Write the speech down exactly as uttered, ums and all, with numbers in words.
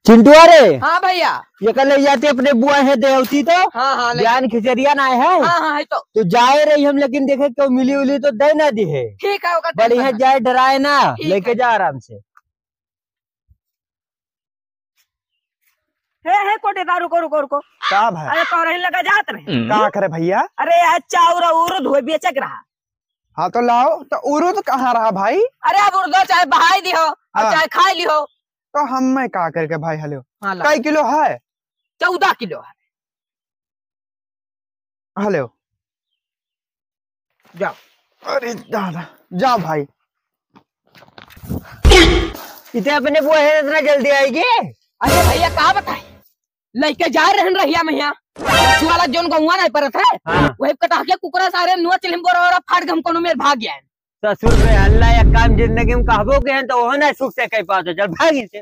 पिंटुआ रे, हाँ भैया। ये कल ले जाते अपने बुआ है देवती तो। हाँ, हाँ, ले। ज्ञान खिचड़िया ना है। हाँ, हाँ, है तो। तो जाए रही हम, लेकिन देखे क्यों मिली उली तो दे ना दी है। ठीक है, ओकर बढ़िया tension है। जाए, डराए ना, ठीक लेके है। जा आराम से। हे, हे, कोटेदार, रुको, रुको, रुको। का भाई? अरे, तोहरे लगा जात रहे। का करे भैया? अरे, यार, चाउर और उरुद हुए बेचे के रहा। हाँ, तो लाओ, तो उरुद कहाँ रहा भाई? अरे, अब उरुद चाहे बहाई दिहो, और हाँ। चाहे खाई लिहो। तो हम मैं का करके भाई, हलो? हाँ, लाओ। कई किलो है? चौदह किलो है। हलो। जाओ। अरे दादा, जाओ भाई। इते अपने बुआ है, इतना जल्दी आएगी? अरे भैया, का बताई, लइके जा रहन रहिया में यहाँ, वाला जोन गौवा नहीं परत है, हाँ। वही कटा के कुकरा सारे नुआ चिल्हिम बोरा ओरा फाड़ के हम कोनो मेर भाग गया है। ससुर रे, अल्लाह एक काम जिंदगी में कहबो के हैं तो वो ना सुख से कह पाते, चल भाग इसे।